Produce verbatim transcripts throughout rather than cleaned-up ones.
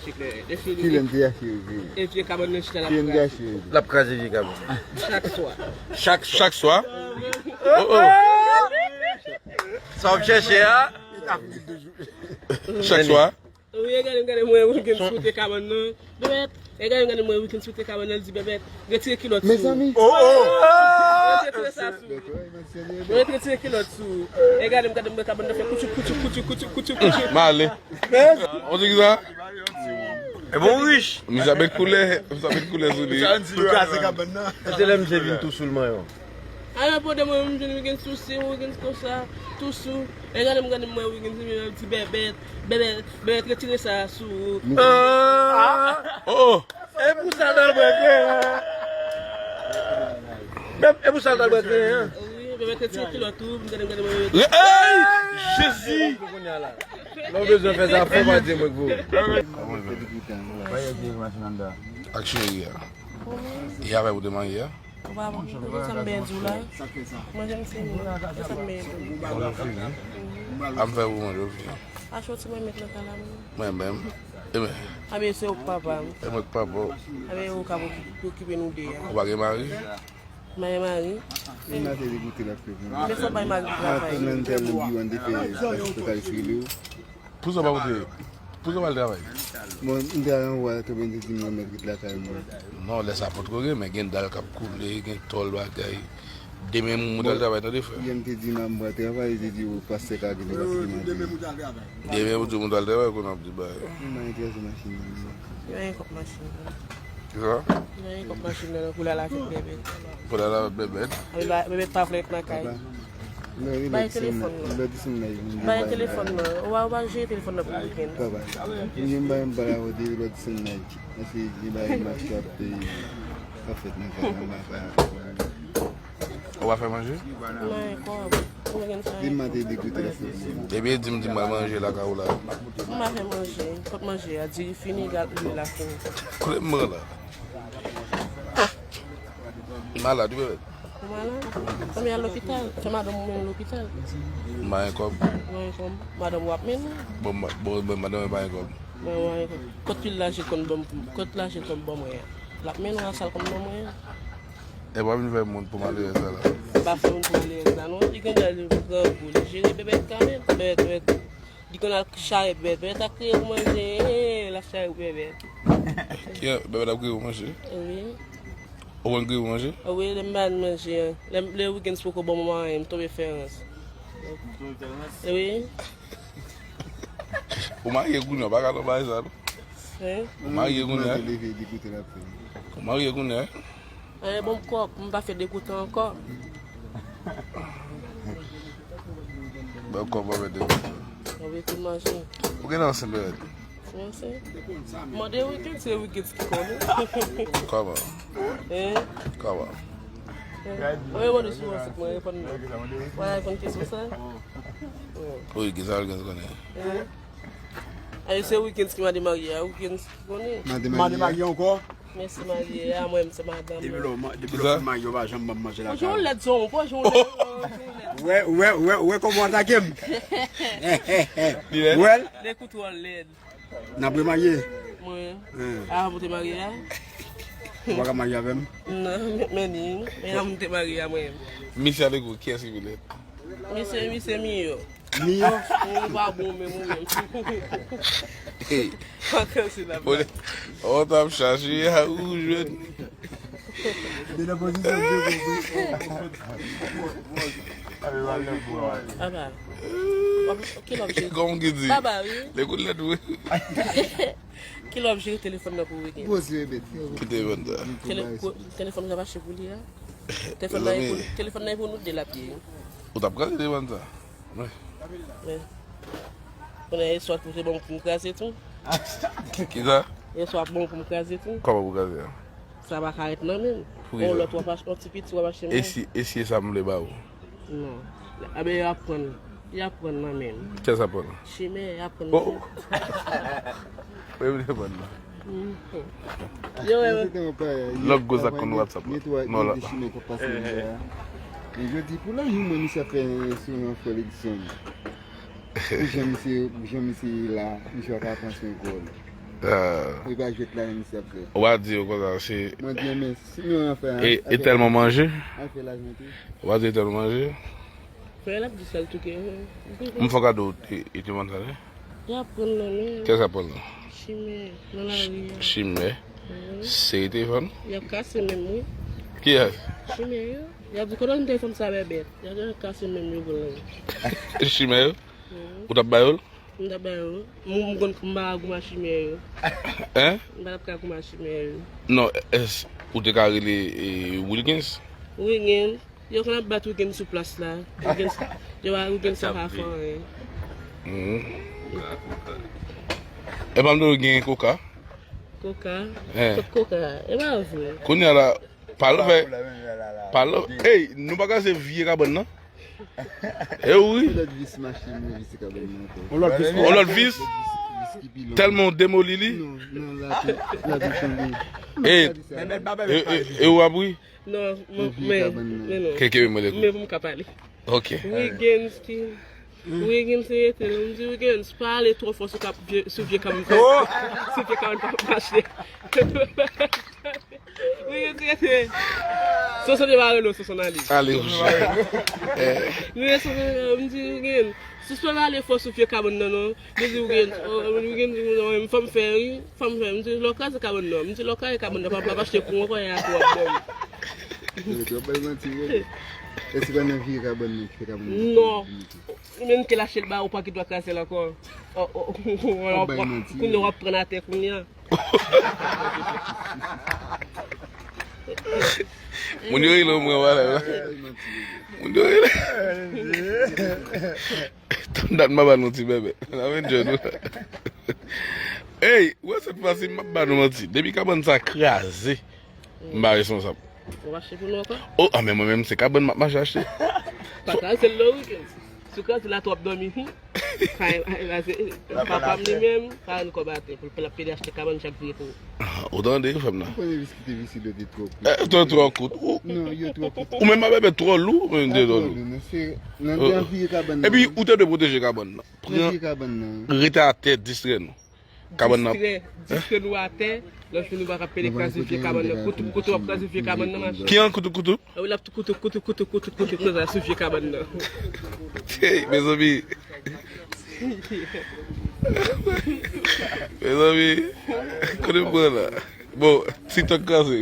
Kilè m te achte yo vre? E vye kabann nan chita l ap kraze. Kilè m te achte yo vre? L ap kraze vye kabann. Chak swa. Chak swa. Chak swa? Oh, oh. Sa w ap chèche a? Chak swa? Wi, e gade m gade mwen Wilkins foute kabann nan. Bèbèt. E gade m gade mwen Wilkins foute kabann nan, l di Bèbèt, retire kilòt sou ou. Mezanmi. Oh, oh. Retire sa sou ou. Retire kilòt sou ou. E gade m gade mwen kabann nan fè koutchou koutchou koutchou koutchou koutchou koutchou. Male. On di ki sa? E bon rich. Misye ap met koulè, misye ap met koulè sou li. Pou kraze kabann nan. Se te lè misye vin tou sou l manyen. Ala pwoblèm mwen menm jwenn Wilkins tou sou, Wilkins konsa, tou sou. E gade m gade mwen Wilkins vin ap di Bèbèt, Bèbèt, Bèbèt retire sa sou ou. Oh! E pou sa l t al bwè kren an. E pou sa l t al bwè kren an. Wi, Bèbèt retire kilòt ou, m gade m gade mwen. Ey! Jezi! Lè w bezwen fè sa, fò pa di mwen k voye. Ak cheri a. E avè ou te marye a? Ou pa bon, ou konn sa m byen di w la? Manje m fini. E sa m byen di w? Manje w fini? A m fè pou manje w fini. Achte yon ti mwen met nan kay la menm. Mwen menm. E mwen. A men se ou k papa m. E mwen k papa w. A men ou k ap okipe nou de a. Ou pa gen mari? M pa gen mari. Li mache li goute l ap fè pou mwen. Men fò bay mari travay. Apre nan tèl ou biwan de fè espetalis rele w. Pou sa w pa monte? Pou sa w pa al travay? Bon, m te al anvwa ke Bondye di m nan mèt ret lakay mwen. Non, lè sa potko gen, men gen dal k ap koule, gen tòl bagay. Demen m al travay tande frè. Yè m te di m a m pral travay, li te di w pastè ka gen li pa kite manje. Demen m di w m al travay, kounye a m di bay. M pa enterese machin nan. Yo gen kòb machin nan. Kisa? Yo gen kòb machin nan pou l al avèk Bèbèt. Pou l al avèk Bèbèt. Bèbèt pa vle ret nan kay. Bay telefòn nan. Bay telefòn nan. Ou pa, ou pa jere telefòn nan pou Wilkins. Papa, m gen bagay m pale avè w de lòt sèn nan. Paske gen bagay m ap fè nan kay la, m pa fè. Ou pa fè manje? Mwen kòb. Mwen gen sa. Depi maten depi telefòn. Ebyen di m di m al manje lakay ou la. M pa fè manje. Kot manje a? Diri fini, gal lwil la fini. Kote m pran la? Malad wi bebe. Ou malad? Fè m al lopital. Fè madanm ou mennen lopital. M pa gen kòb. Mwen gen kòb. Madanm ou ap mennen? Bon, ma- bon, bon madanm mwen pa gen kòb. Mwen mwen gen kòb. Kot pil lajan konn ban m? Kot lajan konn ban mwen an? L ap mennen w al sa l konn ban mwen an. E pa vin fè moun pou malerèz la la. Pa fè moun pou malerèz la non. Li gen dal li grangou. Li jere bebe kanmenm. Bebe, bebe. Li konn al chaye bebe. Bebe ta kriye pou manje. L ap chaye bebe. Ki bebe t ap kriye pou manje? Wi. Ou konn kriye pou manje? Wi, lè m pa manje. Lè lè Wilkins poko ban mwen anyen, m tonbe fè rans. Wi. Ou marye kounye a, ou pa ka nan bagay sa non. Hein? Ou marye kounye a. Leve di kote l ap fè. Ou marye kounye a. Eh, bon kòk, m pa fè degoutan ankò. Bon kòk pa fè degoutan. Ou vle tout manje. Ou gen ansent bebe? Franse. Mande Wilkins, se Wilkins ki konnen. Kòman? Hein? Kòman? Mwen mande sou ansent, mwen reponn non. Mwen reponn kesyon sa. Wi, gen sa Wilkins konnen. Hein? Ayo, se Wilkins ki mande marye a, Wilkins ki konnen. Mande marye ankò. Mèsi marye a, mwen se madanm. Depi lè w ma- depi lè w fin marye, w pa janm ban m manje lakay Bonjou ou. Lèd son, bonjou Lèd. Wè, wè, wè, wè kòman w atake m. Wè l. Dekout wòl Lèd. N ap remarye. Mwen. Hein. Avan pou te marye a? Ou pa ka marye avè m? Non, men ni. Men avan pou te marye a mwen. Misye ale gwo, kiyès ki pi lèd? Misye, misye miyò. Miyò? Ou pa bon menm ou menm. Hey, Anke se la. Ou t ap chache a ou jwenn. Li nan pozisyon de konpri. Papa. Ki lòb jere? Kòm ki di? Papa, wi. Li kout lèd wi. Ki lòb jere telefòn nan pou Wilkins? Poze bèt. Ki telefòn sa? Tele- ko- Telefòn sa mache pou li a? Telefòn nan e pou, telefòn nan e pou nou de l ap ye. Ou t ap kraze telefòn sa? Wi. Men. Konnen yè swa pou te bon pou m kraze tou. Kisa? Yè swa bon pou m kraze tou. Kòman pou kraze a? Sa pa ka ret nan men m. Pou kisa? Yon lòt w ap ach- yon ti piti w ap achte E mwen. si, e si e sa m vle ba ou? Non. Aben y ap pran. Y ap pran nan men m. Kiyès ap pran? Chimè, y ap pran. Oh. Mwen vle pran nan. Yo, wè. Lòt gwo zak konn WhatsApp la. Non, la. Chimè k ap pase yon lè a. Men jodi pou la jou mwen misye ap fè sou yon frè Edson. Pou jan misye, pou jan misye ye la, misye pa ka pran swen kò l. Ah. Li pa jwèt la menm si ap jwe. Ou pa di yo konsa, se Mwen di, men si nou an fè e, e tèlman manje. Afè lajan tou. Ou pa di e tèlman manje. Frè l ap di sa l touke. M fè kado e, e te manje. Y ap pran nan men. Kiyès ap pran nan? Chimè, nan lari a. Chimè. Mhm. Se telefòn? Y ap kase menm, wi. Kiyès? Chimè yo. Y ap di, "Kote w jwenn telefòn sa, bèbèt?" Y ap di, "Kase menm yo pou l." Chimè yo? Mhm. Ou t ap ba yo l? M t ap ba yo. M, m konn m pa goumen ak chimè yo. Hein? M pa t ap ka goumen ak chimè yo. Non, èske ou te ka rele, e, Wilgens? Wilgens. Yo konn ap bat Wilgens sou plas la. Wilgens, yo a Wilgens sa pa fè anyen. Mhm. E pa m te gen koka? Koka? Eh. Kot koka? E pa vre. Kounye a la, pale fè. Pale. Ey, nou pa ka se vye kabann nan? E wi. Yon lòt vis mache, mwen vise kabann nan ankò. Yon lòt vis. Yon lòt vis. Vis ki pi long. Tèlman w demoli li. Non, non, la tou, la tou chanje. Ey, e, e, e w ap ri? Non, men, men non. Keke mwen le kou. Men pou m ka pale. Ok. Wilgens ki, Wilgens rete, m di Wilgens, pa ale twò fò sou kap, vye, sou vye kabann. Sou vye kabann pa mache. Wilgens rete. Sonson te bare lo, Sonson ale. Ale, wi. Sonson, m di Wilgens, sispann ale fò sou vye kabann nan, non. Li di, "Wilgens, oh, Wilgens di, non, fò m fè, wi, fò m fè." M di, "Lè w kraze kabann nan." M di, "Lè w kraze kabann nan, pa, pa achte pou mwen, ankò, y a twòp bon." Yo, twòp bay manti, wi. Èske pa nan vye kabann nan ki fè kabann nan? Non. Ou menm ki lache l ba ou, pa ki dwa kraze l ankò. Oh, oh, oh, oh, oh, kounye a w ap pran atè kounye a. Moun yo rele mwen wala la. Moun yo rele. Tann dat m ap ba nou ti bèbè. N ap enjoy nou. Ey, ou wè sèt fwa si m ap ba nou manti. Depi kabann sa kraze, m pa responsab. Ou achte pou nou ankò? Oh, ah, men mwen menm se kabann m ap mache achte. Pa kraze l non, Wilgens. Si w kraze l atò w ap dòmi. Papa m li menm, pa rann kòb atè pou l ap pede achte kabann chak vire tou. Ah, ou tande, frè m nan? Ou konnen vis ki te vise lòt li twò kout. Eh, twò, twò kout. Ou, non, yo twò kout. Ou menm ap bèbè twò lou, ou menm te twò lou. Nan de an vire kabann nan. Epi, ou te dwe pwoteje kabann nan. Pran, rete atè, distrè nou. Kabann nan. Distrè, distrè nou atè, lè fini nou pa ka pede kraze vye kabann nan. Koutou, koutou ap kraze vye kabann nan, mache. Ki an koutou, koutou? Wi, l ap tou koutou, koutou, koutou, koutou, koutou, konsa sou vye kabann nan. Hey, mezanmi. Mezanmi. Kote m pran la? Bon, TikTok kraze.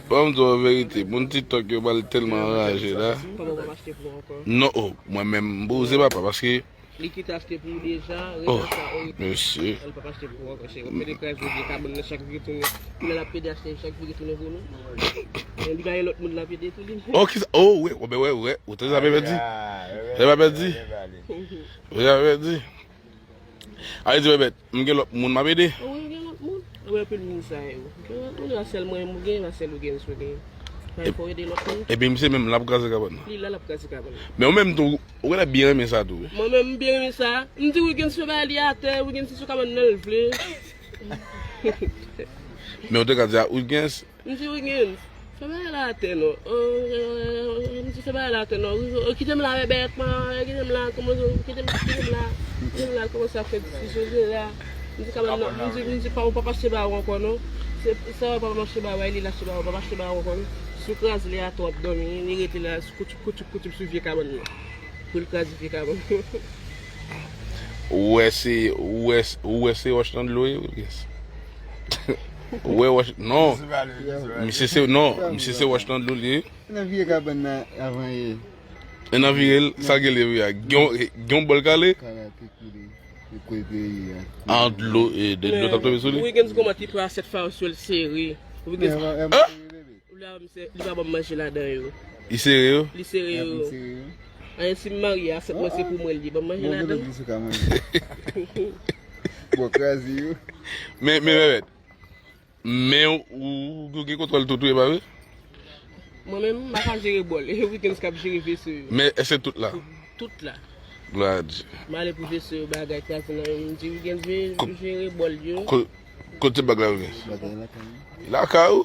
Ban m di w an verite, moun TikTok yo pral tèlman anraje la. Kòman w p ap achte pou ou ankò? Non, oh, mwen menm, m poze papa, paske Li kite achte pou ou deja, ret nan sa, o, mesye. L p ap achte pou ou ankò, cheri. W ap pede kraze vye kabann nan chak vire tounen. Kounye a l ap pede achte chak vire tounen pou nou. Men li genyen lòt moun l ap ede tou, li. Oh, kisa? Oh, wi, wi, wi, wi. Ou te sa pèdi. Te pa pèdi. Ou te sa pèdi. Ale di, Bèbèt, m gen lòt moun m ap ede. Wi, gen lòt moun. Ou wè anpil moun sa yo. Gen lòt moun, a sèl mwen m gen, a sèl ou gen, sou gen. Fò ede lòt moun. Epi misye menm l ap kraze kabann nan. Li la, l ap kraze kabann nan. Men ou menm tou, ou genlè byen renmen sa tou, wi. Mwen menm, m byen renmen sa. M di Wilgens fè bagay li atè, Wilgens se sou kabann nan l vle. Men ou te ka di a Wilgens. M di Wilgens, fè bagay la atè non. Oh, m di fè bagay la atè non. Oh, kite m la, Bèbèt, man, kite m la, kòmanse, kite m, kite m la. Kite m la, kòmanse ap fè diskisyon, se la. M di kabann nan, m di, m di pa, ou p ap achte ba ou ankò non. Se sa, ou p ap achte ba ou, li l achte ba ou, ou p ap achte ba ou ankò non. Si w kraze li atè w ap dòmi, li rete la, koutoup, koutoup, koutoup sou vye kabann nan. Pou l kraze vye kabann. Ou wè se, ou wè, ou wè se wòch nan dlo ye, Wilgens. Ou wè wòch, non. Misye se, non, misye se wòch nan dlo li ye. Nan vye kabann nan avan ye. E nan vire l, sa gen li vire a. Gen yon, gen yon bòl kale. Kale a te koule. Li koule peyi a. An dlo, e, de dlo t ap tonbe sou li. Wilgens kòman ti pran sèt fwa sou l sere. Wilgens. Hein? Ou la, misye, li pa ban m manje ladan yo. Li sere yo? Li sere yo. Anyen si m marye a sèt mwen, se pou mwen li ban m manje ladan. Bon, kraze yo. Men, men, Bèbèt. Men ou, ou gen kontwòl tout, wi, e pa vre? Mwen menm, m pa ka jere bòl. E Wilgens k ap jere vese yo. Men èske tout la? Tout la. Glwa a Dye. M ale pou vese yo, bagay kraze nan men m. M di Wilgens, jere bòl yo. Ko-, kote bag la, Wilgens? Bagay lakay. Lakay ou?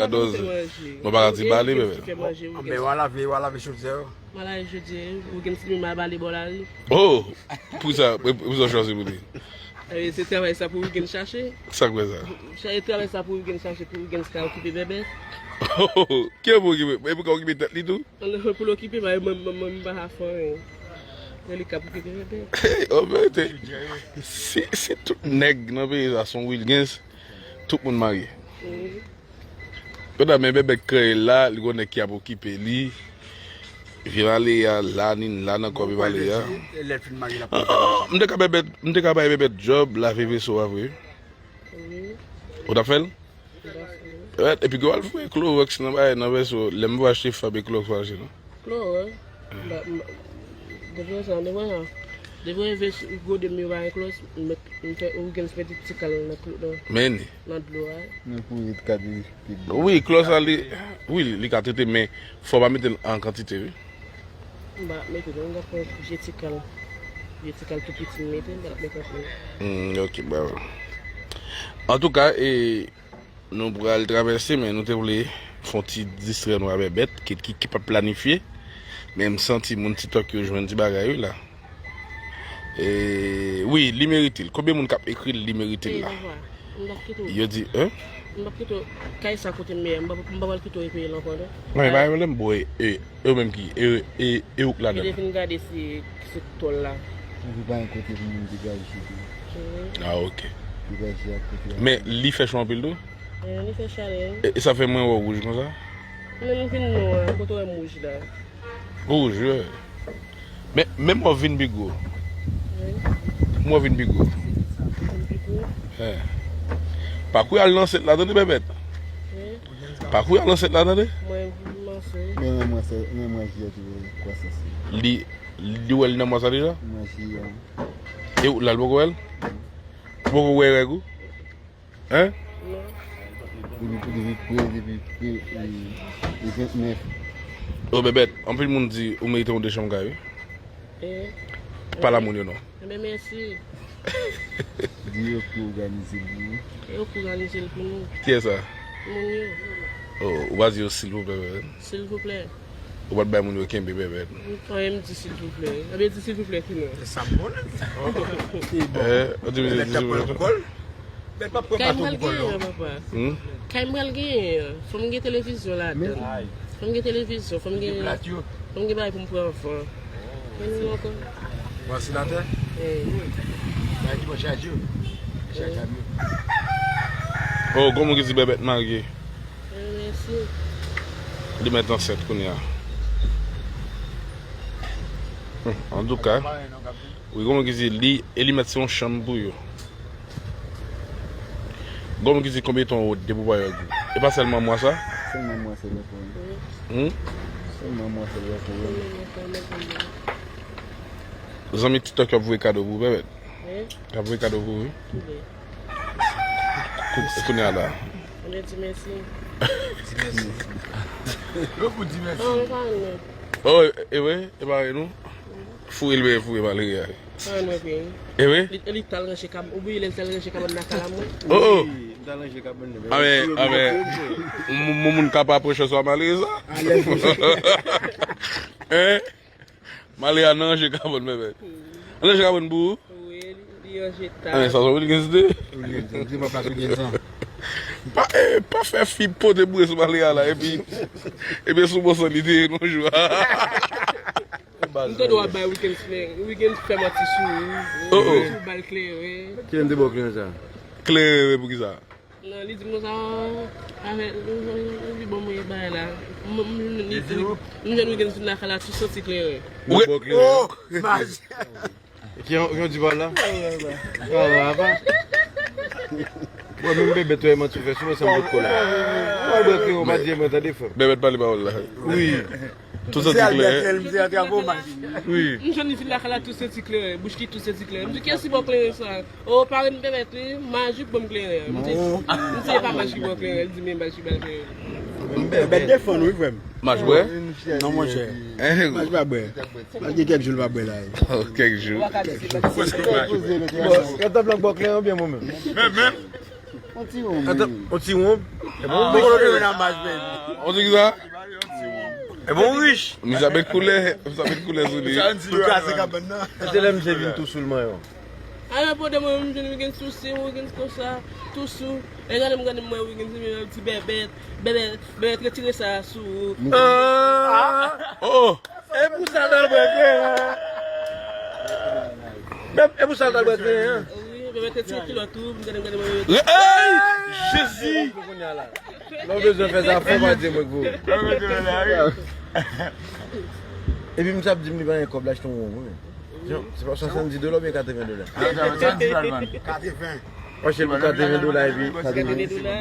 kadoz. Mwen pa ka di bale, bebe. Anben, w a lave, w a lave chodyè yo. M a lave chodyè, Wilgens li menm al bale bò lari. Oh! Pou sa, pou sa w chwazi pou li. Eh, se travay sa pou Wilgens chache. Sa k fè sa? Travay sa pou Wilgens chache, pou Wilgens ka okipe bebe. Oh! Ki pou okipe? E pou ka okipe tèt li tou? Pou l okipe, ba, mwen, mwen, mwen, m pa ka fè anyen. Lè li ka pou okipe bebe. An verite, si, si tout nèg nan peyi sa se yon Wilgens, tout moun marye. Kounye a, men bebe kreye la, li gon nèg ki ap okipe li. Vye vale a, la, nin la, nan kò vye vale a. Lè l fin marye, l ap... Ah, ah, m te ka bebe, m te ka bay bebe djòb, lave veso a vre. Ou t ap fè l? Epi ke w al foure klowòks nan bagay, nan veso, lè m va achte fab e klowòks w al achte non. Klowòks? Ba, m, depi sa, depi sa. Depi vye gode m yo pa gen klowòks, m met, m fè, ou gen fè ti kal nan klo, nan, men, nan dlo a. Men pou ret ka di pi byen. Wi, klowòks la, li, wi, li ka trete, men fò w pa mete l an kantite, wi. M pa mete non, m ap pran vye ti kal. Vye ti kal tou piti m mete, m pa t ap mete anpil. Hmm, ok, bravo. Antouka, e, nou pral travèse, men nou te vle fè yon ti distrè nou avè bèt ki, ki, ki pa planifye. Men m santi moun TikTok yo jwenn ti bagay wi la. E, wi, li merite l. Konbyen moun k ap ekri l, li merite l la? M p ap kite w. Yo di, hein? M p ap kite w. Kay sa kote m ye a, m p ap, m p ap al kite w e peye l ankò non. Non, e pa yon pwoblèm, bro, e, e, e ou menm ki, e, e, e ou k ladan l. Kite vin gade si, si tòl la. Epi pa yon kote pou moun degaje tou. Mhm. Ah, ok. Degaje ak kote a. Men li fè cho anpil tou? Eh, li fè chalè, wi. E, e sa fè mwen wè w wouj konsa? Men m vin nwa, kote w wè m wouj la? Wouj, wi. Men, men mwen vin pi gwo. Wi. Mwen vin pi gwo. Vin pi gwo? Eh. Pa kouri al nan ansent la, tande, bèbèt. Wi. Pa kouri al ansent la, tande. Mwen vin ansent. Men, men mwen, se, men mwen, jiyè tou, kwasans li. Li, li wè l nan mwa sa deja? Mwen, jiyè. E w, la, l poko wè l? Poko wè règ ou? Hein? Non. Ou di pou depi prè, depi prè, e, e vennèf. O Bèbèt, anpil moun di ou merite yon de chanm kay, wi. E? Pa la moun yo non. Enben, mèsi. Di yo pou òganize l pou nou. Yo pou òganize l pou nou. Kiyès sa? Moun yo. O, ou pa di yo silvouplè, Bèbèt? Silvouplè. Ou pa t bay moun yo kenbe, Bèbèt? Mwen menm di silvouplè. Enben, di silvouplè ki non. E sa m konnen. Eh, ou di mesye di silvouplè? Kay m pral genyen an, papa. Hmm? Kay m pral genyen an. Fò m gen televizyon ladan. Fò m gen televizyon, fò m gen, fò m gen bagay pou m pran anfan. Men nou ankò. Vantilatè? Eh. Bagay ki bon chaje yo. Chaje yo. Oh, gon moun ki di Bèbèt marye. Eh, mèsi. Li mèt ansent kounye a. Hmm, antouka. Wi, gon moun ki di li, e li mèt se yon chanm pou yo. Gon moun ki di konbyen tan ou depi w pa wè gou. E pa sèlman mwa sa? Sèlman mwa sa l wè pou mwen. Hmm? Sèlman mwa sa l wè pou mwen. Zanmi TikTok yo ap voye kado pou ou, Bèbèt. Wi. Yo ap voye kado pou ou, wi. Kou-, kounye a la. Mwen di mèsi. Di mèsi. Yo pou di mèsi. Oh, e pa nou. Oh, e vre? E pa nou? Foure l, men foure malere a. Ah, non, pi. E vre? Li, li t al ranje kab-, ou bliye lè l t al ranje kabann nan kay la, mwen? Oh, oh. Wi, m t al ranje kabann nan. Ah, men, ah, men, moun, moun, moun ka pa pran chans ou a malere sa? Alèz pou sa. Hein? Malere a nan ranje kabann, Bèbèt. Nan ranje kabann pou ou? Wi, li, li ranje ta. Ah, men sa, sa Wilgens de? Wilgens, di mwen pa Wilgens, non. Pa, eh, pa fè fi pote boure sou malere a la, epi, epi sou bon san li te ye yon jou. M tande w ap bay Wilgens kleren. Wilgens fè manti sou ou. Oh, oh. Ou ba l kleren. Kilè m te ba w kleren sa? Kleren, wi, poukisa? Non, li di m konsa, avè, li ban mwen bagay la. M, m, li di, m jwenn Wilgens vin lakay la, tou santi kleren. Ou ba w kleren? Oh, maji. Ki yon, yon di pa la? Ah, apa. Bon, menm Bèbèt, ou manti ou fè sou mwen, sa m pot kola. Ou ba w kleren, ou pa di mwen, tande, frè m. Bèbèt pale pawòl la. Wi. Tou santi kleren. Wi. M jwenn li vin lakay la, tou santi kleren. Bouch li tou santi kleren. M di, kiyès ki ba w kleren sa? O, parenn Bèbèt, wi. Maj wi k ban m kleren. M di, m di, e pa Maj ki ba w kleren. Li di, men Maj ki ba l kleren. Bèbèt defann, wi, frè m. Maj bwè? Non, monchè. Maj pa bwè. Maj gen kèk jou l pa bwè la. Oh, kèk jou. Bon, yon tanp lan k ba w kleren oubyen mwen menm? Menm, menm. On ti wonm. Yon ti wonm? E bon, bon, bon, bon, on ti kisa? E bon, rich. Misye ap met koulè, misye ap met koulè sou li. Pou kraze kabann nan. Se lè misye vin tou sou l manyen. Alò, pandan mwen, m jwenn Wilgens tou sou, Wilgens konsa, tou sou. E gade m, gade m, mwen, Wilgens, m di Bèbèt, Bèbèt, Bèbèt, retire sa sou ou. Ah! Oh! E pou sa l t al bwè kleren an. E pou sa l t al bwè kleren an. Wi, Bèbèt retire kilòt ou, m gade, m gade, m gade. Ey! Jezi! Lè w bezwen fè sa, fò w pa di mwen k voye. Epi misye ap di m li pa gen kòb l achte yon wonm, wi. Se pa swasanndis dola oubyen katreven dola? Swasanndis dola, man. Katreven. Mache pou katreven dola epi. Katreven dola.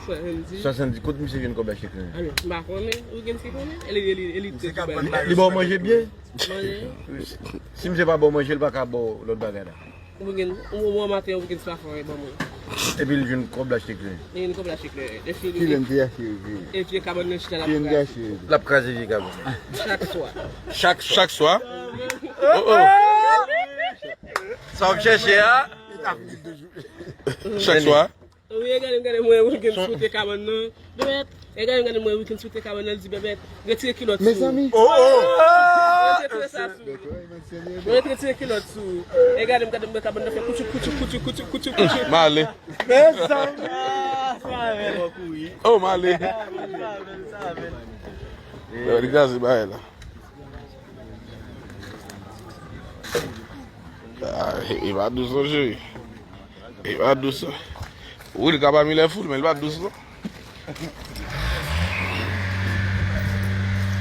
Swasanndis. Swasanndis. Kot misye jwenn kòb achte kleren? Alò, m pa konnen. Ou gen ki konnen? Li, li, li, li, li ba w manje byen? Manje. Si misye pa ba w manje, li pa ka ba w lòt bagay la. Ou gen, ou, ou maten, ou gen sa fò, ban mwen. Epi li jwenn kòb l achte kleren. Li jwenn kòb l achte kleren. Kilè m te achte yo? E vye kabann nan chita l ap kraze. Kilè m te achte yo? L ap kraze vye kabann. Chak swa. Chak swa. Chak swa? Oh, oh. Sa w ap chèche a? Chak swa? Wi, e gade m, gade mwen, Wilgens foute kabann nan. Bèbèt, e gade m, gade mwen, Wilgens foute kabann nan, li di, Bèbèt, retire kilòt sou ou. Mezanmi. Oh, oh. Retire sa sou ou. Retire kilòt sou ou. E gade m, gade m, kabann nan fè koutchouk, koutchouk, koutchouk, koutchouk, koutchouk, koutchouk. M ale. Mezanmi. Oh, m ale. Li kraze bagay la. Ah, e, e pa dous non, cheri. E pa dous non. Wi, li ka pa milè foul, men li pa dous non.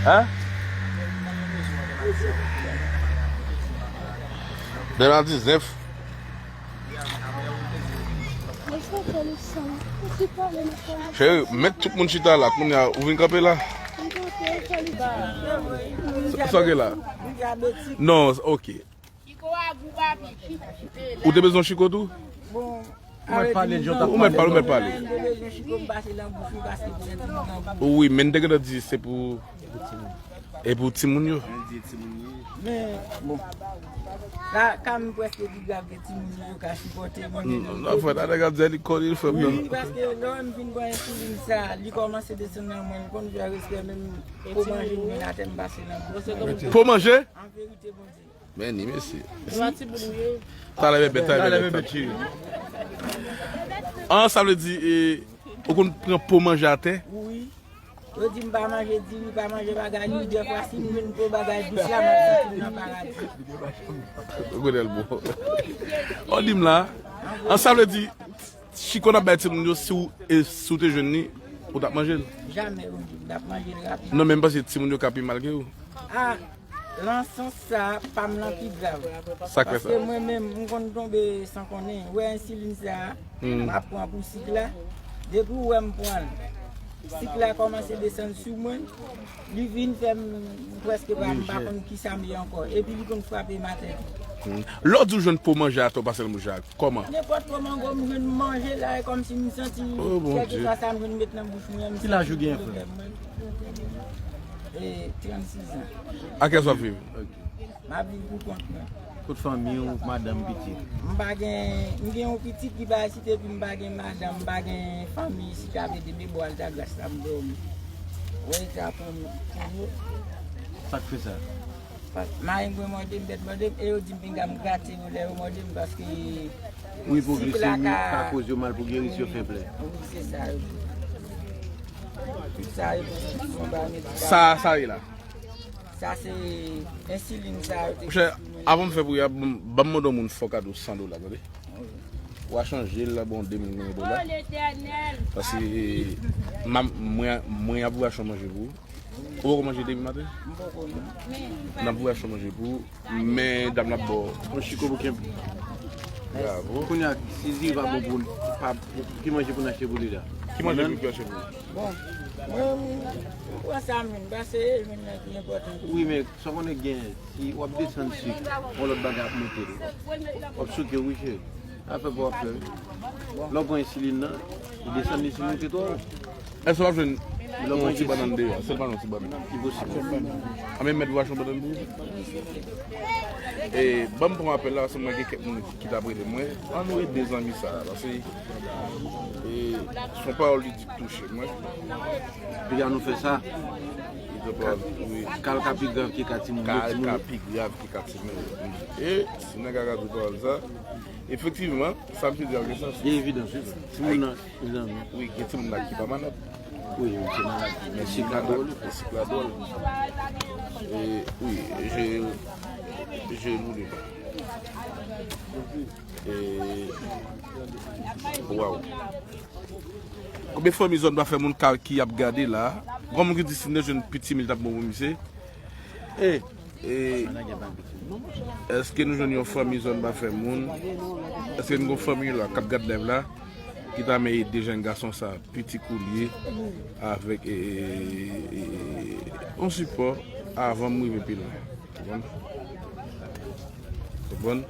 Hein? Dè la diznèf. Cheri, met tout moun chita la, kounye a, ou vin kanpe la? Sa, sa gen la? Non, ok. Ou te bezwen chiko tou? Ou mèt pale, John, ou mèt pale, ou mèt pale. Wi, men n te gentan di se pou, e pou timoun yo. Men, bon. La, ka m prèske pi grav ke timoun yo ka sipòte mwen. Non, non, frè, la, nèg ap di li kòne, frè m, non. Wi, paske lè m vin pran ensilin sa, li kòmanse desann nan mwen, m konn fè respè menm po manje m jwenn atè m pase nan bouch mwen. Po manje? An verite, Bondye. Men ni, mesye. Talè bèbèt, talè bèbèt. An, sa vle di, e, ou konn pran po manje atè? Wi. Yo di m pa manje diri, pa manje bagay, ni dèfwa si m jwenn po bagay dous la, m ap santi m nan paradi. Ou konnen l bon. Ou di m la, an, sa vle di, chiko n ap bay timoun yo, si w, e, si w te jwenn li, ou t ap manje l? Jamè, yo di m t ap manje l rapid. Non, men m panse timoun yo ka pi mal ke ou. A, nan sans sa, pa m lan pi grav. Sa k fè sa? Paske mwen menm, m konn tonbe san konnen. Ou wè ensilin sa, m ap pran pou sik la. Depi ou wè m pran l, sik la kòmanse desann sou mwen. Li vin fè m prèske pa, m pa konn kisa m ye ankò. Epi li konn frape m atè tou. Hmm. Lè w di w jwenn po manje atè w pase nan bouch la, kòman? Nenpòt kòman, gwo, m jwenn manje la, e kòmsi m santi kèlkeswa sa m jwenn met nan bouch mwen. Ki laj ou gen, frè? E, trannsis an. Ak kiyès w ap viv? M ap viv pou kont mwen. Kot fanmi w, madanm, pitit? M pa gen, m gen yon pitit ki pa isit epi m pa gen madanm, m pa gen fanmi isit k ap ede m, e bò Altagras la m dòmi. Wè eta pou m, pou yo. Sa k fè sa? Mari m mòde m, tèt mòde m, e yo di m pinga m grate yo lè yo mòde m paske wi, pou sik la glise, wi, ka ka koz yo mal pou geri si yo fè plè. Wi, se sa yo di. Tout sa yo di, se yon bagay medikal. Sa, sa ye la? Sa se ensilin sa yo te. Monchè, avan m fè pri a, ban m, ban m mande yon moun fò kado san dola, tande. W a chanje l la, bon, de mil dola. Paske, e, m a, mwen, mwen ap voye achte manje pou ou. Ou poko manje depi maten? M poko, non. N ap voye achte manje pou ou, men dam la ap ba w yon chiko pou kenbe. Bravo. Kounye a, si diri pa bon pou, pa, pou, ki manje pou n achte pou li la? Ki manje pou n achte pou ou? Bon, mwen, m pran sa m jwenn, paske e jwenn nan ki enpòtan. Wi, men sa w konnen gen, si w ap desann sik, yon lòt bagay ap monte l. W ap souke, wi, cheri. Afè pa w ap fè, wi. Lè w pran ensilin nan, li desann li sou moute twò wo. Èske w ap jwenn yon ti bannann deyò? Sèlman yon ti bannann. Li posib. A men mèt w achte yon bannann pou ou? E, ban m pran apèl la, paske mwen gen kèk moun ki t ap rele mwen. Ann nou ede zanmi sa a, paske, e, se yon pawòl li di k touche mwen. Piga nou fè sa. Li di yon pawòl, wi. Ka l ka pi grav ke ka timoun yo, ka l ka pi grav ke ka timoun yo. E, si nèg la ka di pawòl sa, efektivman, sa misye di a gen sans. Gen evidans, wi. Timoun nan, wi, gen timoun la ki pa malad. Wi, wi, se malad. Men sik la dwòl. Men sik la dwòl. E, wi, je, je loule. E, waw. Konbyen fanmi zòn pa fè moun ka, ki ap gade la? Gon moun ki di si n te jwenn piti mil t ap bon pou misye. E, e, èske nou jwenn yon fanmi zòn pa fè moun? Èske n gon fanmi la k ap gad live la ki ta renmen ede jèn gason sa, piti koulye, avèk, e, e, e, e, yon sipò avan m rive pi lwen? Konprann? Konprann?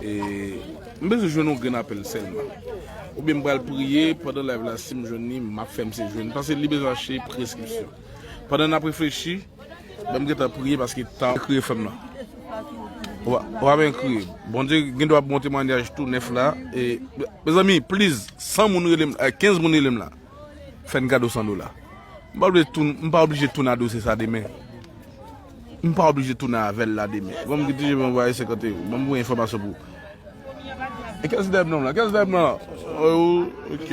E, m bezwen jwenn yon grenn apèl sèlman. Oubyen m pral priye pandan live la, si m jwenn li, m ap fè misye jwenn. Paske li bezwen achte preskripsyon. Pandan n ap reflechi, ban m gentan priye paske tan kriye frè m nan. W a, w a byen kriye. Bondye gen dwa ap bon temwayaj tou nèf la. E, mezanmi, please, san moun rele m, e, kenz moun rele m la. Fè n kado san dola. M pa oblije tou, m pa oblije tou nan dosye sa demen. M pa oblije tounen avè l la demen. Ban m ki ti je mwen voye senkant ewo. Ban m voye enfòmasyon pou ou. E kèl se dèyè m nan la? Kèl se dèyè m nan la? Oh, ok.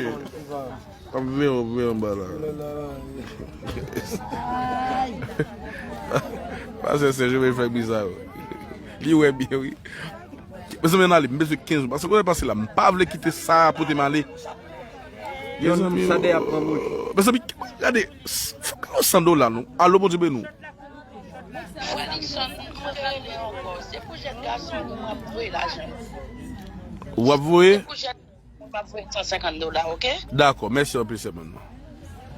Ap veye w, veye anba la. Pastè Serge, mwen fè bizarre. Li wè byen, wi. Mezanmi, ann ale, m bezwen kenz moun. Paske kote pase la, m pa vle kite sa pote m ale. Mezanmi, sa dèyè ap pran moun. Mezanmi, gade, fòk nou san dola, non. Alo, Bondye beni w. Frè Nixon, mwen rele ankò. Se pou jèn gason pou mwen voye lajan. W ap voye? Se pou jèn, mwen ap voye san senkant dola, ok? Dakò, mèsi anpil, sè mwen.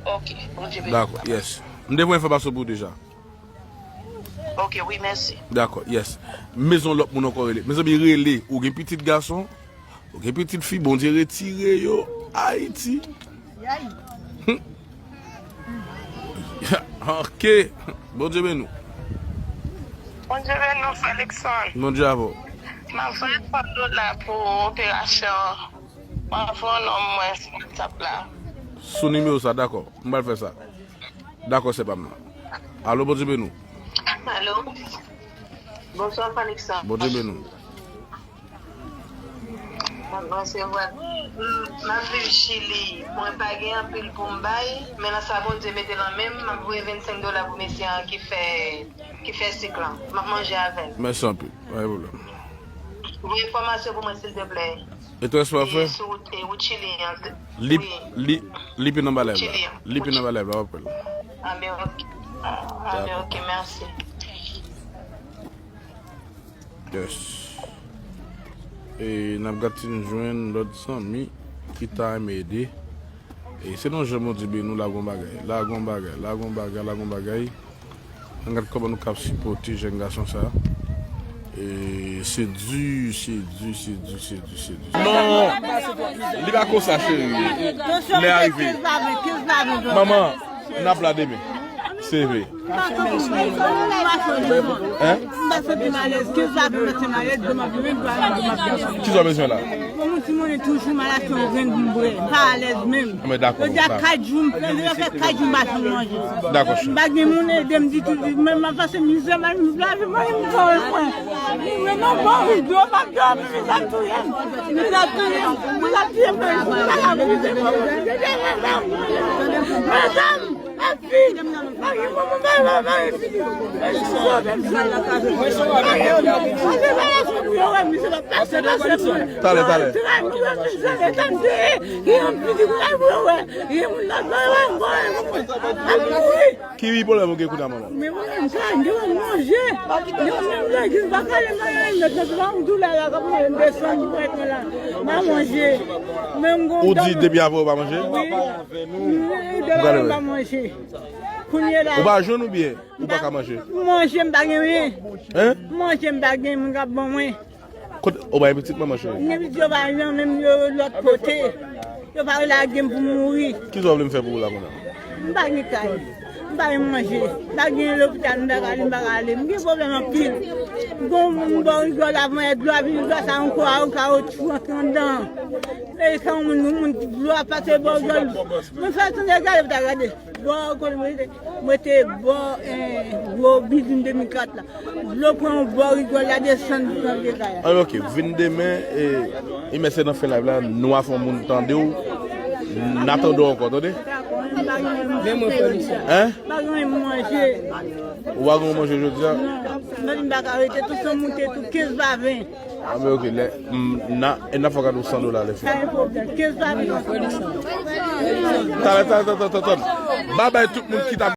Ok, Bondye beni. Dakò, yes. M te voye enfòmasyon pou ou deja. Ok, wi, mèsi. Dakò, yes. Mezon lòt moun ankò rele. Mezanmi, rele. Ou gen pitit gason? Ok, pitit fi, Bondye retire yo Ayiti. Ok. Bondye beni w. Bondye beni w, Felixson. Bondye avè w. M ap voye twa dola pou operasyon. M ap voye non mwen sou WhatsApp la. Sou nimewo sa, dakò. M pral fè sa. Dakò, sè pa m nan. Alo, Bondye beni w. Alo. Bonswa, Felixson. Bondye beni w. M ap resevwa. M, m ap viv Chili. Mwen pa gen anpil pou m bay, men nan sa Bondye mete nan men m, m ap voye vennsenk dola pou mesye an ki fè, ki fè sik lan. M ap manje avè l. Mèsi anpil. Pa gen pwoblèm. Voye enfòmasyon pou mwen, silteplè. E transfè w fè? E sou wout, e wout Chili an. Li, wi. Li, li pi nan balèv la. Chili an. Li pi nan balèv la, w ap wè l. Anben, ok. Anben, ok, mèsi. Yes. E n ap gad si n jwenn lòt zanmi ki ta renmen ede. E se nan jan Bondye beni nou, la gon bagay, la gon bagay, la gon bagay, la gon bagay. Ann gad kòman nou kab sipòte jèn gason sa. E se di, se di, se di, se di, se di. Non, li pa konsa, cheri. Lè a rive. Manman, n ap la demen. Se vre. Hein? Kisa w bezwen la? Bon, moun ti moun toujou malad, se yon grenn moun bre. Pa alèz menm. Mwen dakò. Yo di a kat jou, m fè, yo fè kat jou m pa janm manje. Dakò, chè. M pa gen moun ede m ditou, ditou. Menm m ap pase mizè, m ap lave mwen, m fè mwen. Mwen nan bon ri dlo, m ap dòmi, mizè ap touye m. Mizè ap touye m, mizè ap touye m, mizè ap touye m. Medam! Talè, talè. Ki pwoblèm ou gen kounye a, manman? Ou di depi avè ou pa manje? Wi. Depi avè ou pa manje. Kounye a la. Ou pa jwenn oubyen ou pa ka manje? Manje, m pa gen anyen. Hein? Manje, m pa gen moun k ap ban mwen. Kote ou bay pitit, manman cheri? Gen pitit yo pa jan menm, yo lòt kote. Yo pa lage m pou m mouri. Kisa w vle m fè pou ou la kounye a? M pa gen kay. M pa gen manje. M pa gen lopital, m pa ka ale, m pa ka ale. M gen pwoblèm anpil. Gon moun bò rigòl la, mwen dlo a vin, dlo sa ankò, a ou ka ou tchou antre anndan. E sa yon moun, yon moun dlo a pase bò rigòl. Mwen fè tande gade, m ta gade. Bò kote mwen te, mwen te bò, eh, gwo bilding de mil kat la. Dlo pran yon bò rigòl la desann pou nan vye kay la. Ah, ok, vin demen, e, e men se nan fen live la, nou a fè yon moun tande w, n a tande w ankò, tande? Men mwen fè misye. Hein? Pa gen manje. Ou pa gen manje jodi a? Non, m pa ka rete, tout sa moute, tout kenz pa ven. Ah, men ok, lè, m, na, e n a fè w kado san dola lè fini. Pa gen pwoblèm, kenz pa ven. Talè, talè, talè, talè, talè. Babay tout moun ki ta